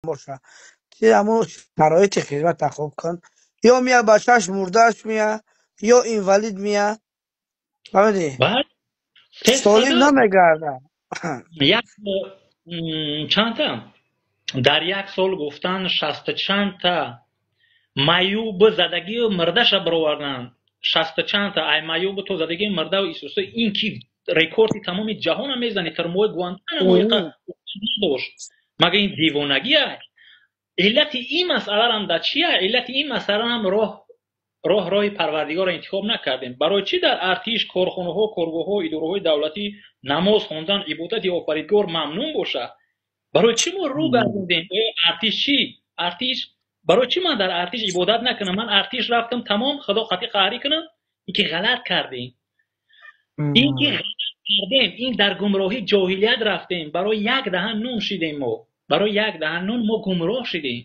Боша, ти ҳамун шароити хизмата хуб кун, ё мия бачааш мурдааш мия, ё инвалид мия, фаҳмидӣ? Солим намегарда. Як чандта дар як сол гуфтан, 60 чандта маъюб задагию мирдаша бароварданд, 60 чандта ай маъюбу то задагии мирдау исуса. Ин ки рекорди тамоми ҷаҳона мезани, тирмои Гуантанамо дошт. Мага ин девонагия? Иллати ин масъаларам дар чия? Иллати ин масъаларам роҳи Парвардигорро интихоб накардем. Барои чӣ дар артиш, корхонаҳо, коргоҳҳо, идораҳои давлатӣ намоз хондан, ибодати Офаридгор мамнӯъ бошад? Барои чӣ мо рӯ гардондем? Артиш чӣ? Артиш барои чӣ ман дар артиш ибодат накунам? Ман артиш рафтам, тамом, Худо қатъи қаҳрӣ кунам? Ин ки ғалат кардем, ин ки ғалат кардем, ин дар гумроҳӣ, ҷоҳилият рафтем. Барои як даҳан нун шидем мо, барои як даҳан нун мо гумроҳ шидем.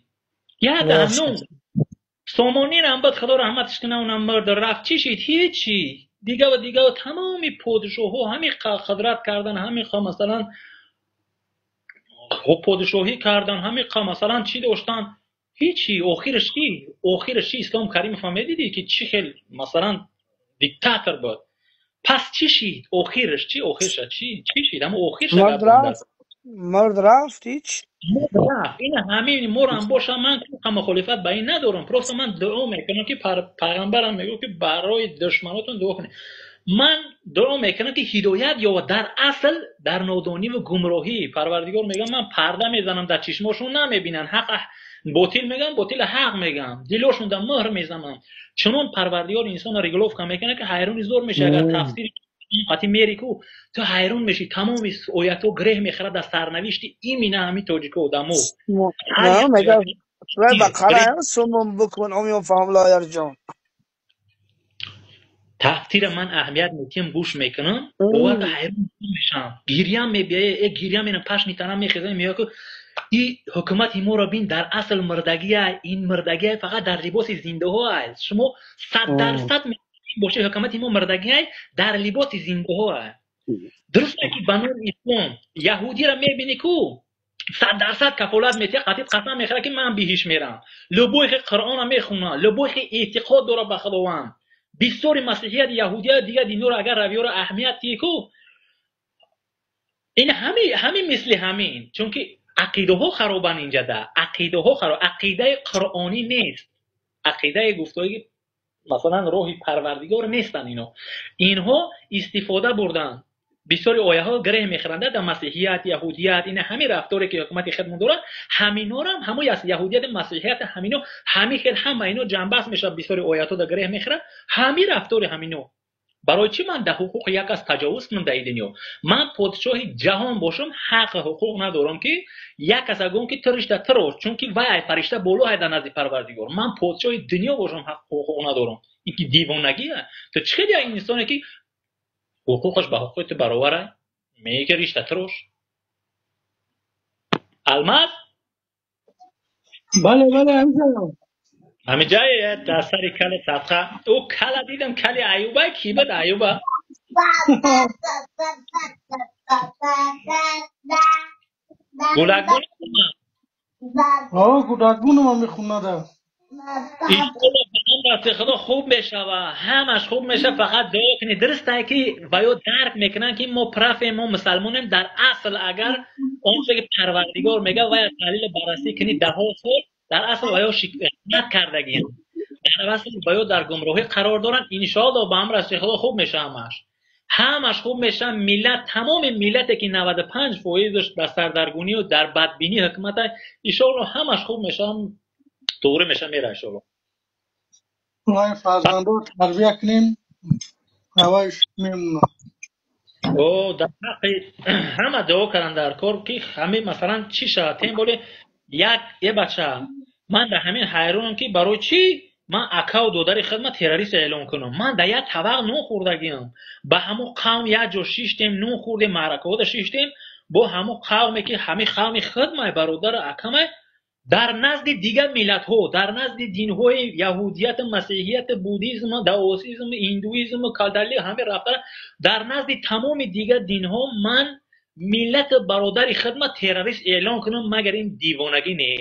Як даҳан нун Сомонирам бад, Худо раҳматаш кунад, унам мурд, рафт. Чӣ шид? Ҳечи. Дигаву дигаву тамоми подшоҳҳо ҳамин қудрат кардан, ҳамин масалан подшоҳӣ кардан, ҳамин масалан чӣ доштан, ҳечи. Охираш чӣ? Охираш чӣ? Ислом Каримов ҳам медидӣ, ки чӣ хел масалан диктатор буд. Пас чӣ шид охираш? Чӣ охирша? Чӣ шид ҳама охирша? Мард рафт, ҳеч. Рафт. Ин ҳамин морам боша, ман мухолифат ба ин надорам, просто ман дуо мекунам, ки пайғамбарам мегӯ, ки барои душманотон дуо кунед. Ман дуо мекунам, ки ҳидоят ёбад. Дар асл дар нодониву гумроҳӣ Парвардигор мегӯяд: ман парда мезанам дар чишмошон, намебинанд ҳақ, ботил мегӯям, ботила ҳақ мегӯям, дилошон дар мӯҳр мезанам. Чунон Парвардигор инсонро регуловка мекунад, ки ҳайрони зор мешавад. Агар тафсири қати мери ку, ту ҳайрон мешӣ, тамоми оятҳо греҳ мехӯрад дар сарнавишти имина ҳамин тоҷико одамо. Бақара: صم بكم عمي فهم لا يرجعون. Тафсира ман аҳамият метиҳам, гӯш мекунам, боварда ҳайрон мешавам, гирьям мебиёя, э гирьям менам, пашми танам мехезам, меоя ку и ҳукумати моро бин, дар асл мурдагия, ин мурдагия фақат дар либоси зиндаҳо аст. Шумо 100% боше, ҳукумати мо мурдагия дар либоси зиндаҳо аст. Дуруст ки ба номи ислом яҳудиро мебинӣ ку, 100% кафолат метиҳад, қатиб қасам мехӯрад, ки ман биҳиш мерам. Любой хе Қуръона мехонад, любой хе эътиқод дорад ба Худованд. Бисёри масеҳият, яҳудия, дигар динҳоро агар равиёро аҳамият тиҳӣ ку, ин ҳамин мисли ҳамин, чунки ақидаҳо харобанд инҷада, ақидаҳо хароб, ақидаи қуръонӣ нест, ақидаи гуфтои масалан роҳи Парвардигор нестанд. Ино инҳо истифода бурданд, бисёри ояҳо греҳ мехӯранд дар масеҳият, яҳудият. Ина ҳамин рафторе, ки ҳукумати хидмат дорад, ҳаминорам ҳамои аст, яҳудият, масеҳият, ҳамино ҳамин хел ҳама ино ҷанбаст мешавад, бисёри оятҳо дар греҳ мехӯрад ҳамин рафтори ҳамино. Барои чӣ ман дар ҳуқуқи як кас таҷовуз кунам дар ин дунё? Ман подшоҳи ҷаҳон бошам, ҳаққи ҳуқуқ надорам, ки як каса гӯям, ки ту ришта тирош, чунки вай ай фаришта боло ай дар назди Парвардигор. Ман подшоҳи дунё бошам, ҳақ ҳуқуқ надорам. Ин ки девонагия. Ту чӣ хел як инсоне, ки ҳуқуқаш ба ҳуқуқи ту баровар, мегӯӣ, ки ришта тирош? Алмаз. Бале, бале, ҳамиҷа. Ҳамиҷае дар сари кали садқа ӯ кала дидам, кали Аюба ки буд, Аюба. Гулакгун. Гудакгунама мехунада. Иншоалло, Худо хуб мешава, ҳамаш хуб меша, фақат дуо кунед. Дурустае, ки ва ё дарк мекунанд, ки мо прав ем, мо мусалмонем. Дар асл агар он чизе, ки Парвардигор мега, вай таҳлилу баррасӣ кунӣ даҳҳо сол, дар асл ва ё шикоят кардагиям, дар асл ва ё дар гумроҳӣ қарор доранд. Иншоалло, ба амр аст Худо, хуб меша ҳамаш, ҳамаш хуб меша. Миллат, тамоми миллате, ки 95 фоизаш дар сардаргунию дар бадбинӣ ҳукумата, иншоалло, ҳамаш хуб меша, туғри меша, мера, иншоалло. Вай фарзандо тарбия кунем, ҳавайш мемонад. О, дар ҳаққи ҳама дуо карданд дар кор, ки ҳамин масалан чӣ шавад. Тем более як е бача, ман дар ҳамин ҳайронам, ки барои чӣ ман акаву додари хидмат террорист эълон кунам? Ман дар як табақ нон хӯрдагиам, ба ҳамон қавм як ҷо шиштем, нон хӯрдем, маъракаҳода шиштем бо ҳамон қавме, ки ҳамин қавми хидмай, бародару акамай. Дар назди дигар миллатҳо, дар назди динҳои яҳудияту масеҳияту буддизм, даосизм, индуизм, калдали, ҳамин рафтара, дар назди тамоми дигар динҳо ман миллату бародари хидмат террорист эълон кунам, магар ин девонагӣ нест?